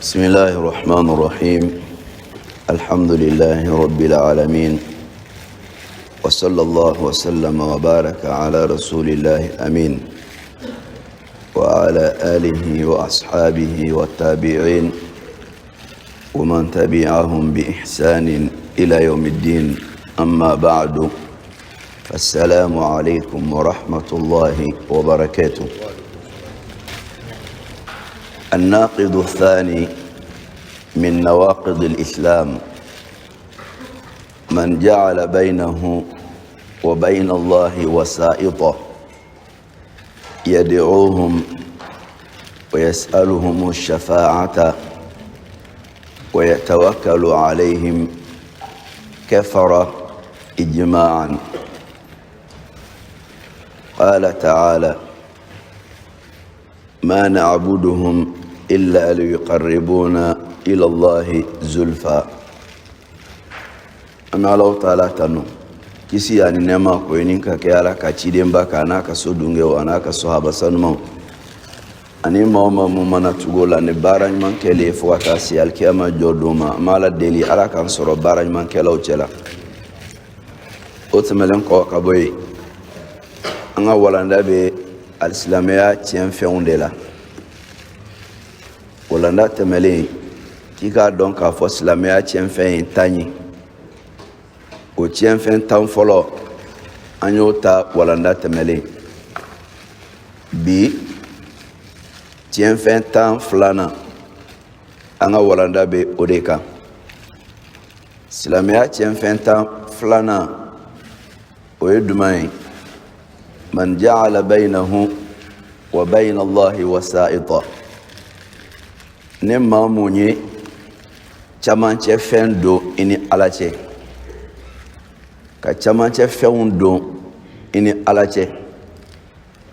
بسم الله الرحمن الرحيم. الحمد لله رب العالمين، وصلى الله وسلم وبارك على رسول الله الأمين وعلى آله وأصحابه والتابعين ومن تبعهم بإحسان إلى يوم الدين. أما بعد، فالسلام عليكم ورحمة الله وبركاته. الناقض الثاني من نواقض الإسلام: من جعل بينه وبين الله وسائطا يدعوهم ويسألهم الشفاعة ويتوكل عليهم كفر إجماعا. قال تعالى: ما نعبدهم إلا ليقربونا إلى الله زلفى. An bɛ Alahu Taala tanu. Kisi ani nɛɛma o ye nin ka kɛ Ala ka cidenba kan, n'a ka so dungew, a n'a ka sahaba sanumaw, ani maa o maa mun mana tugu o la ni baara ɲuman kɛlen fo ka taa se alikiyama jɔ don ma. An bɛ Ala deli, Ala k'an sɔrɔ baara ɲuman kɛlaw cɛ la. O tɛmɛnen kɔ ka bɔ yen, an ka walanda bɛ alisilamɛya tiɲɛfɛnw de la. Walanda tɛmɛlen, k'i k'a dɔn k'a fɔ silamɛya tiɲɛfɛn ye 10 ye. O tiɲɛfɛn 10 fɔlɔ, an y'o ta walanda tɛmɛlen. Bi, tiɲɛfɛn 12nan, an ka walanda bɛ o de kan. Silamɛya tiɲɛfɛn 12nan, o ye jumɛn ye? Man ja'ala baynahu wa bayna Allahi wasa'ita. Ni maa mun ye camancɛ fɛn don i ni Ala cɛ, ka camancɛ fɛnw don i ni Ala cɛ,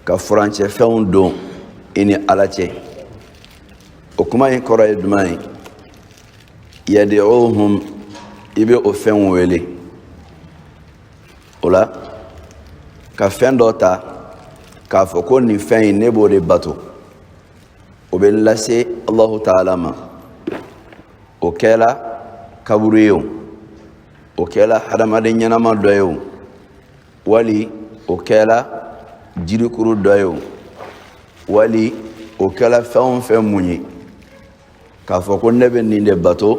ka furancɛ fɛnw don i ni Ala cɛ, o kuma in kɔrɔ ye jumɛn ye? Yad'uhum, i bɛ o fɛnw wele. O la, ka fɛn dɔ ta k'a fɔ ko nin fɛn in, ne b'o de bato, o bɛ n lase Alahu Taala ma. O kɛla kaburu ye, o o kɛla hadamaden ɲɛnama dɔ ye, o wali o kɛla jirikuru dɔ ye, o wali o kɛla fɛn o fɛn mun ye, k'a fɔ ko ne bɛ nin de bato,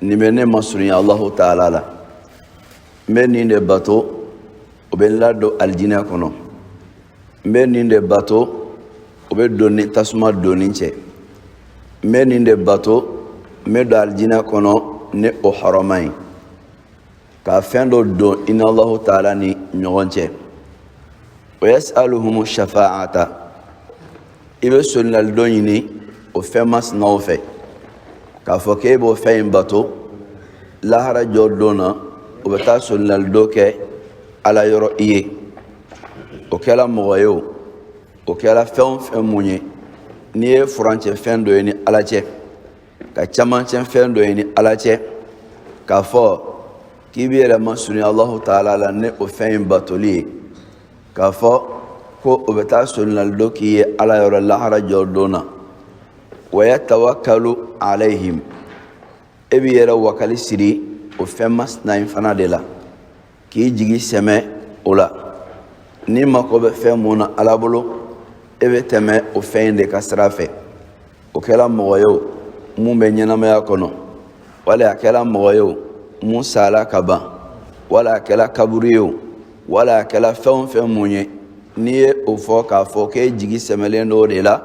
nin bɛ ne masurunya Alahu Taala la, n bɛ nin de bato, o bɛ n ladon alijinɛ kɔnɔ, n bɛ nin de bato, o bɛ don ni tasuma donni cɛ, n bɛ nin de bato, n bɛ don alijinɛ kɔnɔ ni o hɔrɔma ye, ka fɛn dɔ don i ni Alahu Taala ni ɲɔgɔn cɛ. Wa yasaluhumu shafa'ata, i bɛ solinalidon ɲini o fɛn masinaw fɛ, k'a fɔ k'e b'o fɛn in bato, lahara jɔ don na, o bɛ taa solinalidon kɛ Ala yɔrɔ i ye. O kɛra mɔgɔ ye, o o kɛra fɛn o fɛn mun ye, n'i ye furancɛ fɛn dɔ ye ni Ala cɛ, ka camancɛ fɛn dɔ ye ni Ala cɛ, k'a fɔ k'i b'i yɛrɛ masurunya Alahu Taala la ni o fɛn in batoli ye, k'a fɔ ko o bɛ taa solinalidon k'i ye Ala yɔrɔ lahara jɔ don na. Wa yatawakkalu alayhim, e b'i yɛrɛ wakali siri o fɛn masina in fana de la, k'i jigi sɛmɛ o la. N'i mako bɛ fɛn mun na Ala bolo, e bɛ tɛmɛ o fɛn in de ka sira fɛ. O kɛra mɔgɔ ye o mun bɛ ɲɛnamaya kɔnɔ, wala a kɛra mɔgɔ ye o mun sala ka ban, wala a kɛra kaburu ye o, wala a kɛra fɛn o fɛn mun ye, n'i ye o fɔ k'a fɔ k'e jigi sɛmɛlen don o de la,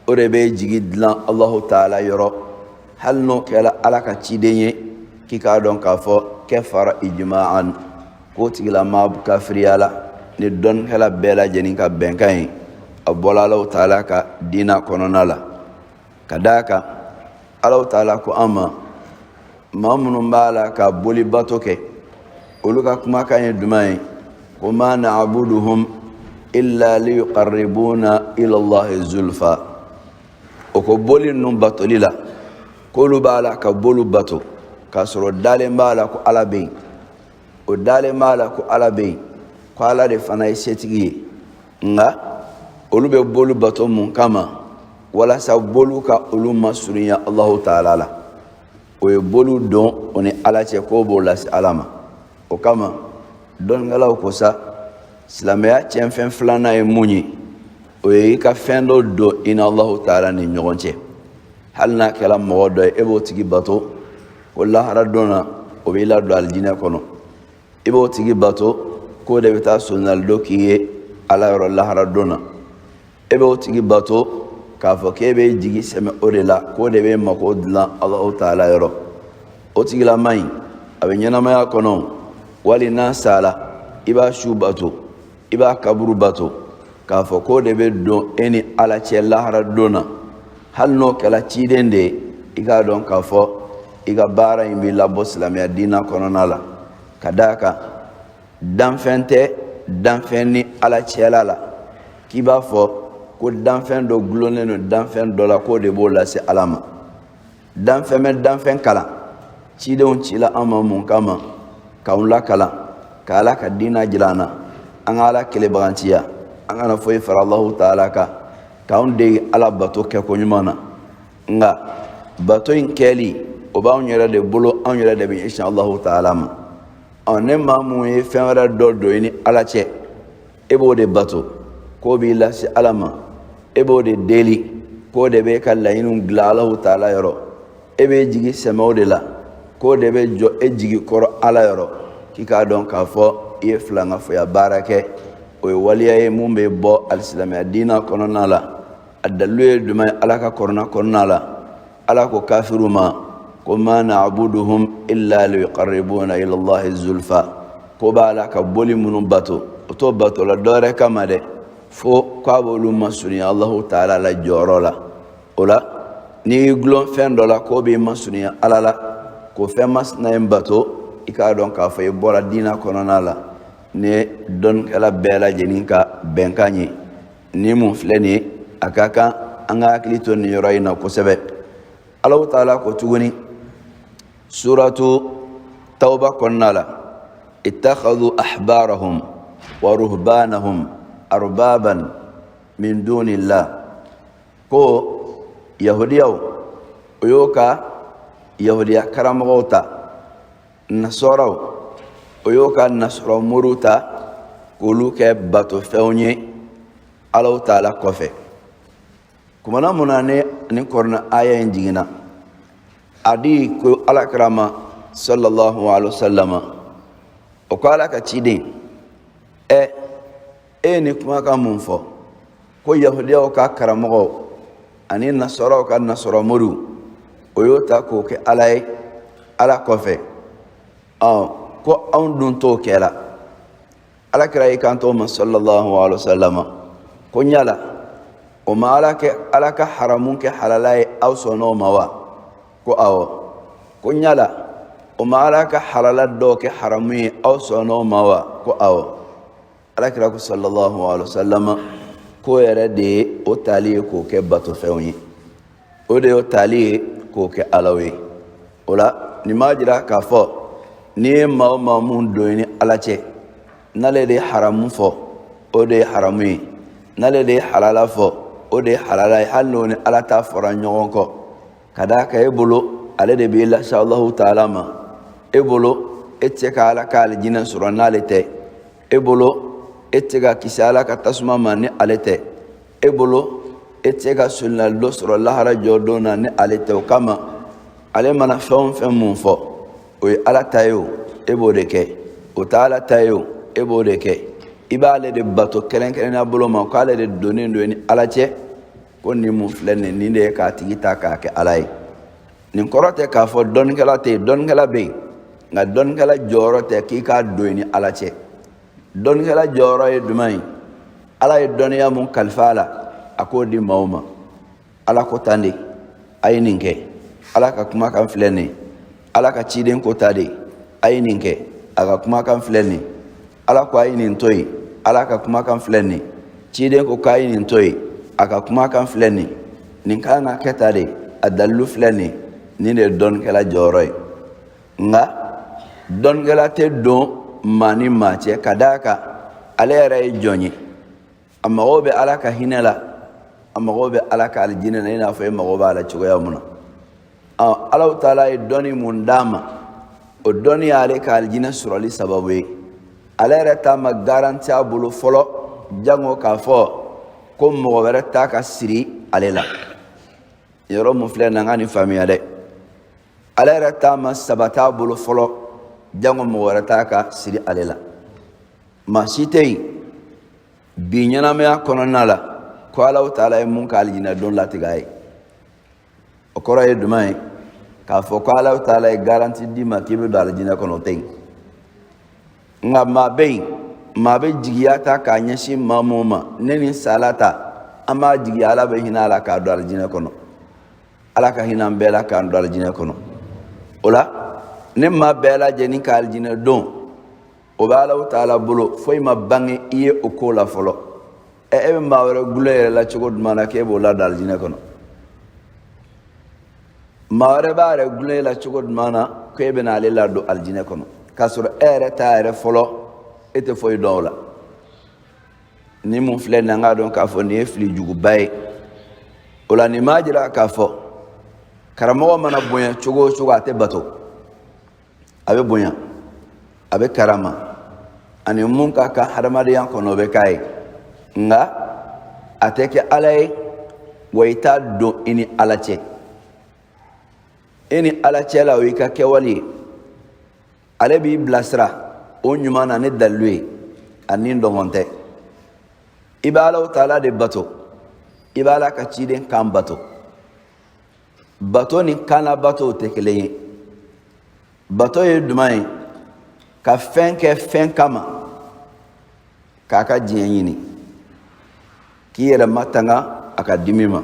o de bɛ jigi dilan Alahu Taala yɔrɔ, hali n'o kɛra Ala ka ciden ye, k'i k'a dɔn k'a fɔ kafara ijma'an, k'o tigilama kafiriyala ni dɔnnikɛla bɛɛ lajɛlen ka bɛnkan ye. A bɔla Alahu Taala ka diina kɔnɔna la. Ka d'a kan, Alahu Taala ko an ma, maa minnu b'a la ka boli bato kɛ, olu ka kumakan ye jumɛn ye? Ko ma na'buduhum illa liyuqarribuna ila Allahi zulfa. O ko boli ninnu batoli la, k'olu b'a la ka bolu bato k'a sɔrɔ dalen b'a la ko Ala bɛ yen. O dalen b'a la ko Ala bɛ yen, ko Ala de fana ye setigi ye. Nka olu bɛ boli bato mun kama? Walasa boliw ka olu masurunya Alahu taala la, o ye boliw don o ni Ala cɛ k'o b'o lase Ala ma. O kama dɔnnikɛlaw ko sa, silamɛya tiɲɛfɛn filanan ye mun ye? O ye i ka fɛn dɔ don i ni Alahu taala ni ɲɔgɔn cɛ, hali n'a kɛra mɔgɔ dɔ ye, e b'o tigi bato ko lahara don na o b'i ladon alijinɛ kɔnɔ. I b'o tigi bato k'o de bɛ taa soninalidon k'i ye Ala yɔrɔ lahara don na. E b'o tigi bato k'a fɔ k'e bɛ jigi sɛmɛ o de la, k'o de bɛ mako dilan Alahu taala yɔrɔ. O tigilama in, a bɛ ɲɛnamaya kɔnɔ wali n'a sala, i b'a su bato, i b'a kaburu bato k'a fɔ k'o de bɛ don e ni Ala cɛ lahara don na, hali n'o kɛra ciden de ye, i k'a dɔn k'a fɔ i ka baara in b'i labɔ silamɛya diina kɔnɔna la. Ka d'a kan danfɛn tɛ danfɛn ni Ala cɛla la k'i b'a fɔ ko danfɛn dɔ gulonnen don danfɛn dɔ la k'o de b'o lase Ala ma. Danfɛn bɛ danfɛn kalan. Cidenw cila an ma mun kama? K'anw lakalan, ka Ala ka diina jira an na, an ka Ala kelebaganciya, an kana foyi fara Alahu taala kan, k'anw dege Ala bato kɛko ɲuman na. Nka bato in kɛli, o b'anw yɛrɛ de bolo, anw yɛrɛ de bɛ ɲɛsin Alahu taala ma. Ɔ, ne maa mun ye fɛn wɛrɛ dɔ don i ni Ala cɛ, e b'o de bato k'o b'i lase Ala ma, e b'o de deli k'o de b'e ka laɲiniw dilan Alahu taala yɔrɔ, e b'e jigi sɛmɛ o de la k'o de bɛ jɔ e jigi kɔrɔ Ala yɔrɔ, k'i k'a dɔn k'a fɔ i ye filankafoya baara kɛ. O ye waleya ye mun bɛ bɔ alisilamɛya diina kɔnɔna la. A dalilu ye jumɛn ye? Ala ka kurana kɔnɔna la, Ala ko kafiru ma ko ma na'buduhum illa liyuqarribuna ila Allahi zulfa, ko b'a la ka boli minnu bato, o t'o bato la dɔwɛrɛ kama dɛ, fo k'a b'olu masurunya Allahu taala la jɔyɔrɔ la. O la, n'i y'i gulon fɛn dɔ la k'o b'i masurunya Ala la, k'o fɛn masina in bato, i k'a dɔn k'a fɔ i bɔra diina kɔnɔna la. Ni dɔnnikɛla bɛɛ lajɛlen ka bɛnkan ye ni mun filɛ nin ye, a ka kan an ka hakili to nin yɔrɔ in na kosɛbɛ. Alahu taala ko tuguni suratu Tawba kɔnɔna la: ittakhadhu ahbarahum wa ruhbanahum arbaban min dunillah. Ko yahudiyaw, o y'o ka yahudiya karamɔgɔw ta, nasɔraw, o y'o ka nasɔrɔ moriw ta k'olu kɛ batofɛnw ye Alahu taala kɔfɛ. Kumana mun na ne ni kurana aya in jiginna? Adi ko Ala kira ma sallallahu alaihi wasallam, o ko Ala ka ciden, ɛ, e ye nin kumakan mun fɔ ko yahudiyaw ka karamɔgɔw ani nasɔraw ka nasɔrɔ moriw, o y'o ta k'o kɛ Ala ye Ala kɔfɛ, ɔ, ko anw dun t'o kɛla? Ala kira y'i kanto o ma sallallahu alaihi wasallam ko yala o ma Ala kɛ Ala ka haramu kɛ halala ye, aw sɔnna o ma wa? Ko awɔ. Ko yala o ma Ala ka halala dɔw kɛ haramu ye, aw sɔnna o ma wa? Ko awɔ. Ala kira ko sallallahu alaihi wasallam k'o yɛrɛ de ye o tali ye k'o kɛ batofɛnw ye, o de y'o tali ye k'o kɛ alaw ye. O la, nin b'a jira k'a fɔ n'i ye maa o maa mun don i ni Ala cɛ, n'ale de ye haramu fɔ, o de ye haramu ye, n'ale de ye halala fɔ, o de ye halala ye, hali n'o ni Ala ta fɔra ɲɔgɔn kɔ. Ka d'a kan e bolo ale de b'i lase Alahu taala ma, e bolo e tɛ se ka Ala ka alijinɛ sɔrɔ n'ale tɛ, e bolo e tɛ se ka kisi Ala ka tasuma ma ni ale tɛ, e bolo e tɛ se ka solinali dɔ sɔrɔ lahara jɔ don na ni ale tɛ. O kama ale mana fɛn o fɛn mun fɔ, o ye Ala ta ye, o e b'o de kɛ, o tɛ Ala ta ye, o e b'o de kɛ. I b'ale de bato kɛrɛnkɛrɛnnenya bolo ma k'ale de donnen don i ni Ala cɛ. Ko nin mun filɛ nin, nin de ye k'a tigi ta k'a kɛ Ala ye. Nin kɔrɔ tɛ k'a fɔ dɔnnikɛla tɛ yen. Dɔnnikɛla bɛ yen, nka dɔnnikɛla jɔyɔrɔ tɛ k'i k'a don i ni Ala cɛ. Dɔnnikɛla jɔyɔrɔ ye jumɛn ye? Ala ye dɔnniya mun kalifa a la, a k'o di maaw ma. Ala ko tan de, a ye nin kɛ. Ala ka kumakan filɛ nin. Ala ka ciden ko ta de, a ye nin kɛ. A ka kumakan filɛ nin. Ala ko a ye nin to yen, Ala ka kumakan filɛ nin. Ciden ko k'a ye nin to yen, a ka kumakan filɛ nin. Nin ka kan ka kɛ ta de, a dalilu filɛ nin. Nin de ye dɔnnikɛla jɔyɔrɔ ye. Nka dɔnnikɛla tɛ don maa ni maa cɛ, ka d'a kan ale yɛrɛ ye jɔn ye, a mago bɛ Ala ka hinɛ la. A mago bɛ Ala ka alijinɛ na i n'a fɔ e mago b'a la cogoya mun na. Alahu taala ye dɔnni mun d'a ma, o dɔnni y'ale ka alijinɛ sɔrɔli sababu ye. Ale yɛrɛ ta ma garanti a bolo fɔlɔ, jango k'a fɔ ko mɔgɔ wɛrɛ ta ka siri ale la. Yɔrɔ mun filɛ nin, an ka nin faamuya dɛ. Ale yɛrɛ ta ma sabati a bolo fɔlɔ, jango mɔgɔ wɛrɛ ta ka siri ale la. Maa si tɛ yen bi ɲɛnamaya kɔnɔna la ko Alahu taala ye mun ka alijinɛ don latigɛ a ye. O kɔrɔ ye jumɛn ye? K'a fɔ ko Alahu taala ye garanti d'i ma k'i bɛ don alijinɛ kɔnɔ, o tɛ yen. Nka maa bɛ yen, maa bɛ jigiya ta k'a ɲɛsin maa mun ma, ne ni sala ta, an b'a jigiya Ala bɛ hinɛ a la k'a don alijinɛ kɔnɔ. Ala ka hinɛ an bɛɛ la k'an don alijinɛ kɔnɔ. O la, ne maa bɛɛ lajɛlen ka alijinɛ don, o bɛ Alahu taala bolo, foyi ma bange i ye o ko la fɔlɔ. Ɛ, e bɛ maa wɛrɛ gulon yɛrɛ la cogo jumɛn na k'e b'o ladon alijinɛ kɔnɔ? Maa wɛrɛ b'a yɛrɛ gulon e la cogo jumɛn na ko e bɛna ale ladon alijinɛ kɔnɔ, k'a sɔrɔ e yɛrɛ t'a yɛrɛ fɔlɔ, e tɛ foyi dɔn o la? Ni mun filɛ nin, an k'a dɔn k'a fɔ nin ye fili juguba ye. O la, nin b'a jira k'a fɔ karamɔgɔ mana bonya cogo o cogo, a tɛ bato. A bɛ bonya, a bɛ karama, ani mun ka kan hadamadenya kɔnɔ, o bɛ k'a ye, nka a tɛ kɛ Ala ye. Wa i t'a don i ni Ala cɛ. I ni Ala cɛ la, o y'i ka kɛwale ye. Ale b'i bilasira o ɲuman na ni dalilu ye, a ni dɔngɔn tɛ. I bɛ Alahu taala de bato, i bɛ Ala ka ciden kan bato. Bato ni kanna bato tɛ kelen ye. Bato ye jumɛn ye? Ka fɛn kɛ fɛn kama k'a ka diɲɛ ɲini, k'i yɛrɛ matanga a ka dimi ma.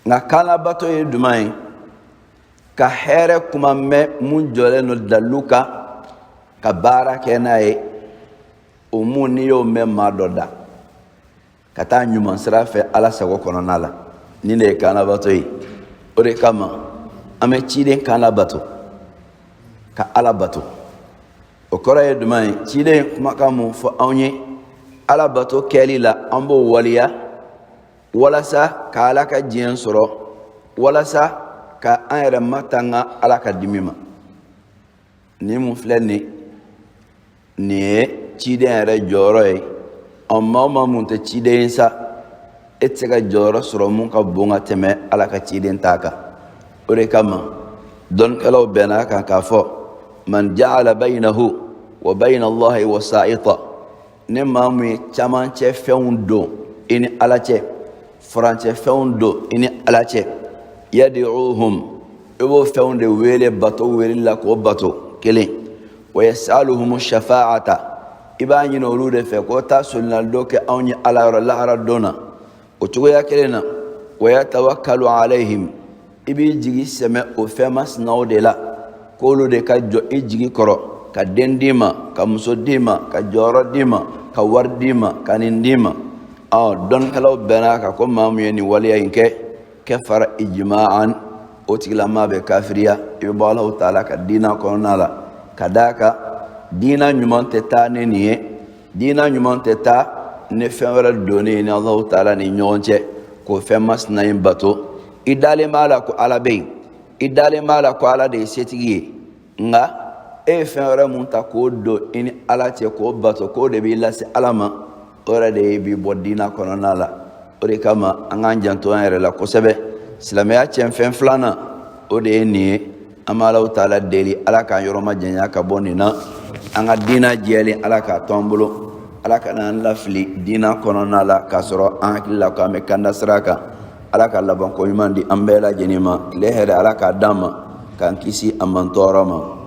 Nka kanna bato ye jumɛn ye? Ka hɛrɛ kuma mɛn mun jɔlen don dalilu kan, ka baara kɛ n'a ye. O mun, n'i y'o mɛn maa dɔ da ka taa ɲuman sira fɛ Ala sago kɔnɔna la, nin de ye kannabato ye. O de kama an bɛ ciden kanna bato ka Ala bato. O kɔrɔ ye jumɛn ye? Ciden ye kumakan mun fɔ anw ye Ala bato kɛli la, an b'o waleya walasa ka Ala ka diɲɛ sɔrɔ, walasa ka an yɛrɛ matanga Ala ka dimi ma. Nin mun filɛ nin, nin ye ciden yɛrɛ jɔyɔrɔ ye. Ɔ, maa o maa mun tɛ ciden ye sa, e tɛ se ka jɔyɔrɔ sɔrɔ mun ka bon ka tɛmɛ Ala ka ciden ta kan. O de kama dɔnnikɛlaw bɛnna a kan k'a fɔ: man ja'ala baynahu wa bayna Allahi wasa'ita, ni maa mun ye camancɛ fɛnw don i ni Ala cɛ, furancɛ fɛnw don i ni Ala cɛ, yad'uhum, i b'o fɛnw de wele bato wele la k'o bato kelen, wa yasaluhum shafa'ata, i b'a ɲini olu de fɛ k'o taa solinali kɛ anw ye Ala yɔrɔ lahara don na. O cogoya kelen na, wa yatawakkalu alayhim, i b'i jigi sɛmɛ o fɛn masinaw de la, k'olu de ka jɔ i jigi kɔrɔ ka den d'i ma, ka muso d'i ma, ka jɔyɔrɔ d'i ma, ka wari d'i ma, ka nin d'i ma. Ɔ, dɔnnikɛlaw bɛnna a kan ko maa mun ye nin waleya in kɛ, kafara ijma'an, o tigilamaa bɛ kafiriya, i bɛ bɔ Alahu taala ka diina kɔnɔna la. Ka d'a kan diina ɲuman tɛ taa ni nin ye, diina ɲuman tɛ taa ni fɛn wɛrɛ donnen ni Alahu taala ni ɲɔgɔn cɛ k'o fɛn masina in bato. I dalen b'a la ko Ala bɛ yen, i dalen b'a la ko Ala de ye setigi ye, nka e ye fɛn wɛrɛ mun ta k'o don i ni Ala cɛ k'o bato, k'o de b'i lase Ala ma, o yɛrɛ de b'i bɔ diina kɔnɔna la. O de kama an k'an janto an yɛrɛ la kosɛbɛ. Silamɛya cɛnfɛn filanan, o de ye nin ye. An bɛ Alahu taala deli, Ala k'an yɔrɔ majanya ka bɔ nin na. An ka diina jɛlen, Ala k'a to an bolo. Ala kana an lafili diina kɔnɔna la k'a sɔrɔ an hakili la ko an bɛ kanda sira kan. Ala ka labanko ɲuman di an bɛɛ lajɛlen ma. Tile hɛrɛ, Ala k'a d'an ma, k'an kisi a mantɔɔrɔ ma.